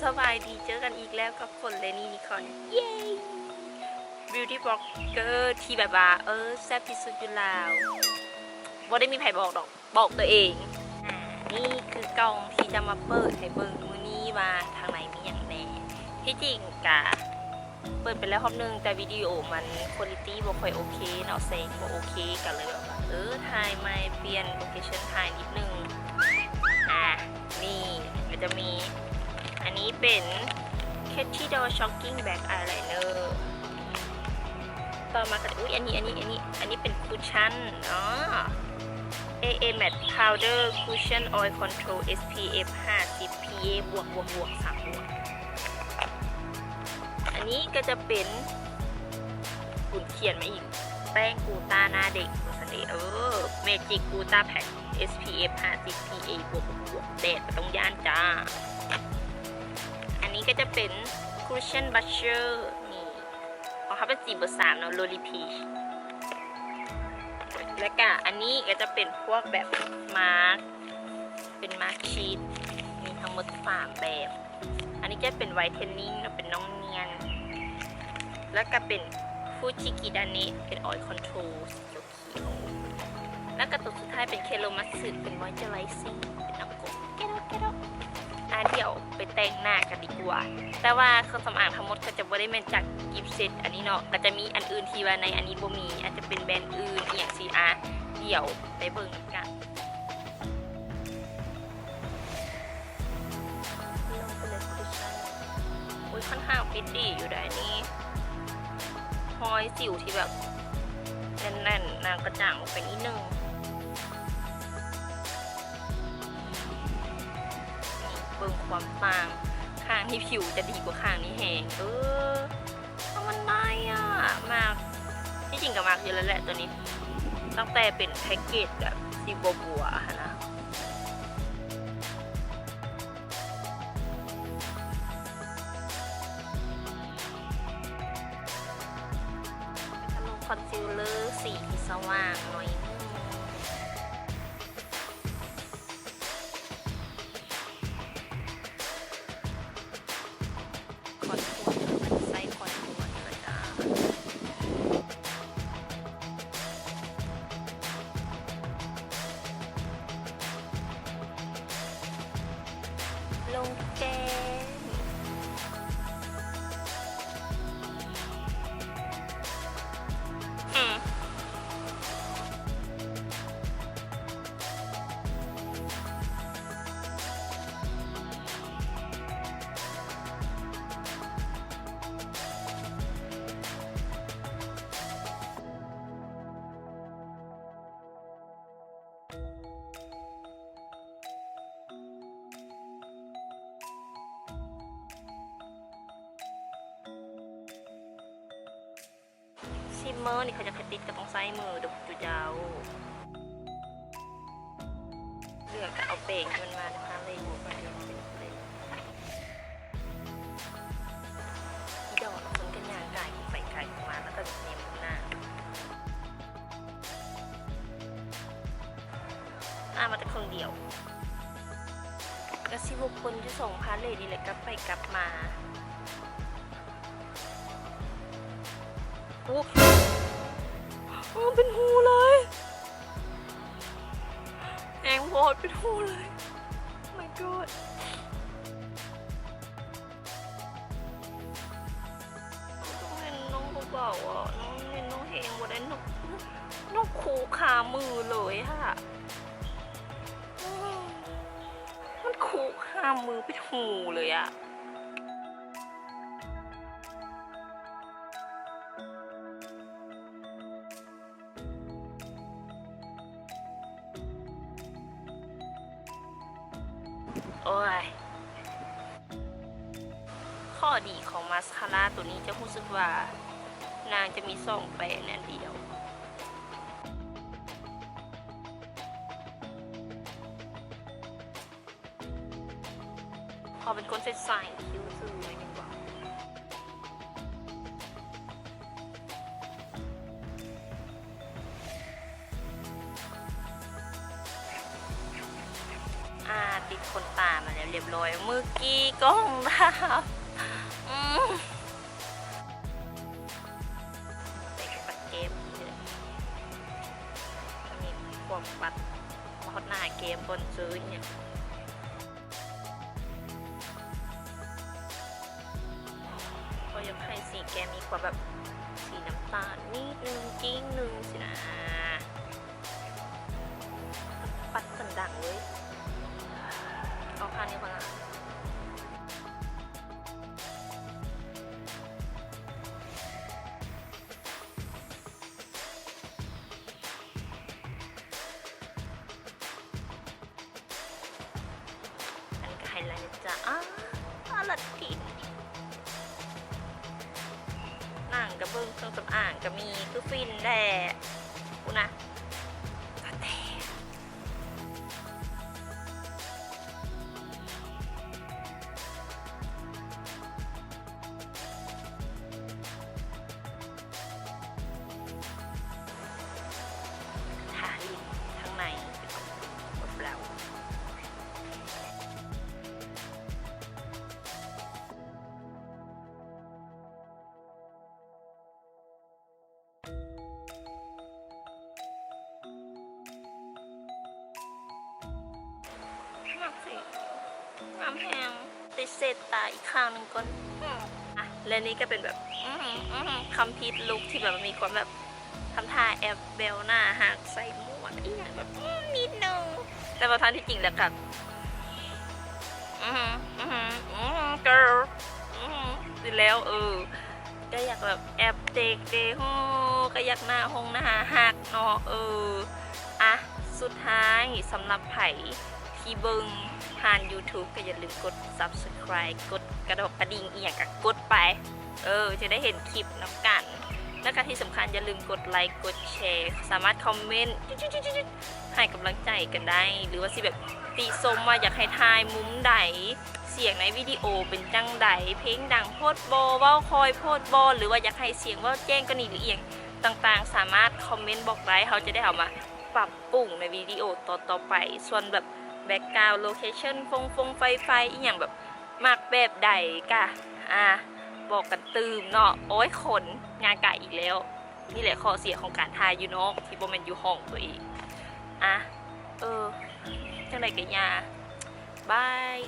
ສະບາຍດີ ເຈີກັນອີກແລ້ວກັບຝົນ ແລະ ນີນິຄອນ ເຢ້ ບິວຕີ້ບລັອກເກີທີ່ແບບວ່າ ເອີ ແຊບທີ່ສຸດຢູ່ລາວ. ບໍ່ໄດ້ມີໃຜບອກດອກ ບອກຕົວເອງ. ອາ ນີ້ຄືກ່ອງທີ່ຈະມາເປີດໃຫ້ເບິ່ງມື້ນີ້ວ່າທາງໃນມີຫຍັງແດ່. ທີ່ຈິງກະເປີດໄປແລ້ວຮອບໜຶ່ງ ແຕ່ວິດີໂອມັນ quality ບໍ່ຄ່ອຍໂອເຄເນາະ ແສງບໍ່ໂອເຄ ກະເລີຍແບບວ່າ ເອີ ຖ່າຍໃໝ່ ປ່ຽນໂລເຄຊັນຖ່າຍນິດໜຶ່ງ. ອາ ນີ້ກະຈະມີ ອັນນີ້ເປັນ Katy Doll Shocking Black Eyeliner. ຕໍ່ມາກະ ອຸ້ຍ ອັນນີ້ ອັນນີ້ ອັນນີ້ ອັນນີ້ເປັນຄຸດຊັນເນາະ ເອ ເອ Matte Powder Cushion Oil Control ເອສ ພີ ເອັຟ ຫ້າສິບ ພີ ເອ ບວກ ບວກ ບວກ ສາມ ບວກ. ອັນນີ້ກະຈະເປັນບຸນຂຽນມາອີກ ແປ້ງກູຕ້າໜ້າເດັກວ່າຊັ້ນເດ ເອີ Magic Gutta Pack ເອສ ພີ ເອັຟ ຫ້າສິບ ພີ ເອ ບວກ ບວກ ບວກ ແດດບໍ່ຕ້ອງຢ້ານຈ້າ. ອັນນີ້ກະຈະເປັນ Cushion Blusher ນີ້ ຂອງເຮົາເປັນສີເບີສາມເນາະ Lowly Peach. ແລ້ວກະອັນນີ້ກະຈະເປັນພວກແບບມາກ ເປັນມາກຊີດ ມີທັງໝົດສາມແບບ. ອັນນີ້ຈະເປັນ Whitening ເນາະ ເປັນນ້ອງນຽນ. ແລ້ວກະເປັນ Fuji Kidane ເປັນ Oil Control ສີຂຽວ ແລ້ວກະໂຕສຸດທ້າຍເປັນ Kero Matsu ເປັນ Moisturizing ເປັນນ້ຳກົກ ແກະດອກ ແກະດອກ. ອາ ດຽວໄປແຕ່ງໜ້າກັນດີກວ່າ. ແຕ່ວ່າເຄື່ອງສຳອາງທັງໝົດກະຈະບໍ່ໄດ້ແມ່ນຈາກກິບເຊັດອັນນີ້ເນາະ ກະຈະມີອັນອື່ນທີ່ວ່າໃນອັນນີ້ບໍ່ມີ ອາດຈະເປັນແບຣນອື່ນອີ່ຫຍັງຊີ້. ອາ ດຽວໄປເບິ່ງນຳກັນ. ລົງໄປເລີຍຄຸດຊັນ. ໂອ້ຍ ຂ້ອນຂ້າງປິດດີຢູ່ໃດ໋ນີ້ ຮອຍສິວທີ່ແບບແໜ້ນໆ ນາງກະຈາງອອກໄປນິດໜຶ່ງ. ນີ້ ເບິ່ງຄວາມຕ່າງ ຂ້າງນີ້ຜິວຈະດີກວ່າຂ້າງນີ້ແຮງ. ເອີ ມັນໄດ້ອະ ມັກ ທີ່ຈິງກະມັກຢູ່ແລ້ວແຫຼະໂຕນີ້ ຕັ້ງແຕ່ເປັນແພັກເກດແບບສີບົວໆຫັ້ນນະ. ກະລົງຄອນຊີລເລີສີທີ່ສະຫວ່າງໜ້ອຍໜຶ່ງ. ຄອນທວນ ເອີ ມັນໃຊ້ຄອນທວນລະຈ້າ. ລົງແກ້ມ. ອືມ. ຊິມເມີນີ້ເຂົາຢາກໃຫ້ຕິດກະຕ້ອງໃຊ້ມືເດີ້ເຈົ້າ. ເລືອກກະເອົາແປງທີ່ມັນມາໃນພາເລັດ. ອີ່ດອກ ລະຄົນກະຍ່າງກາຍໄປກາຍມາ ລະກະແນມເບິ່ງໜ້າ. ອ່າ ມາແຕ່ເຄິ່ງດຽວ. ກະຊິວົນຢູ່ສອງພາເລັດນີ້ແຫຼະ ກັບໄປກັບມາ. ໂອ້ ໂອ້ ເປັນຮູເລີຍ. ແຮງໂພດ ເປັນຮູເລີຍ. Oh my god. ນ້ອງເປັນນ້ອງເບົາໆອະ ນ້ອງເປັນນ້ອງແຮງບໍ່ໄດ້ ນ້ອງ ນ້ອງຄຸຄາມືເລີຍຫະ. ມັນຄຸຄາມືເປັນຮູເລີຍອະ. ໂອ້ຍ ຂໍ້ດີຂອງມາສຄາຣາໂຕນີ້ ຈະຮູ້ສຶກວ່ານາງຈະມີສອງແປງໃນອັນດຽວ. ເຮົາເປັນຄົນໃສໆ ຄິ້ວຊື່ໜ້ອຍໜຶ່ງວ່າ. ອາດ ขนตามาแล้วเรียบร้อย เมื่อกี้กล้องดับ อืม แต่ก็ปัดแก้มนี่แหละ มีความปัดฮอดหน้าแก้มบนซื้อเนี่ย ก็อยากให้สีแก้มมีความแบบสีน้ำตาลนิดนึง จริงนึงสินะ ปัดสันดังเลย เอาข้างนี้ก่อนนะ อันนี้ก็ไฮไลท์นะจ๊ะ อ้า อลัดทิน หนังก็เบิ่ง เครื่องสำอางก็มี คือฟินแท้ กูนะ ตาแตก ทาลิปข้างในเปล่าๆ มักสิ งามแฮง ติดเศษตาอีกข้างหนึ่งก่อน อืม อ่ะ และนี่ก็เป็นแบบ อื้อหือ อื้อหือ complete look ที่แบบมีความแบบทำท่าแอปแบวหน้าฮัก ใส่หมวกอีหยังแบบ อืม นิดนึง แต่ว่าทางที่จริงแล้วก็ อื้อหือ อื้อหือ อื้อหือ girl อื้อหือ อยู่แล้ว เออ ก็อยากแบบแอปเด็กเด้ โห ก็อยากหน้าฮงหน้าฮักเนาะ เออ อ่ะ สุดท้ายสำหรับไผที่เบิ่งผ่าน YouTube ก็อย่าลืมกด subscribe กดกระดอกกระดิ่งอีหยังก็กดไป เออ จะได้เห็นคลิปนำกัน แล้วก็ที่สำคัญอย่าลืมกดไลค์ กดแชร์ สามารถคอมเมนต์ ให้กำลังใจกันได้ หรือว่าสิแบบติชมว่าอยากให้ถ่ายมุมใด เสียงในวิดีโอเป็นจั่งใด เพลงดังโพดบ่ เว้าค่อยโพดบ่ หรือว่าอยากให้เสียงเว้าแจ้งกว่านี้ หรืออีหยังต่างๆ สามารถคอมเมนต์บอกได้ เฮาจะได้เอามาปรับปรุงในวิดีโอต่อๆ ไป ส่วนแบบ background location ฟงฟงไฟไฟอีหยังแบบ มักแบบใดกะ อ่า บอกกันตื่มเนาะ โอ๊ย ขน ย่างไกลอีกแล้ว นี่แหละข้อเสียของการถ่ายอยู่นอก ที่บ่แม่นอยู่ห้องตัวเอง อ่ะ เออ จั่งใดกะอย่า บาย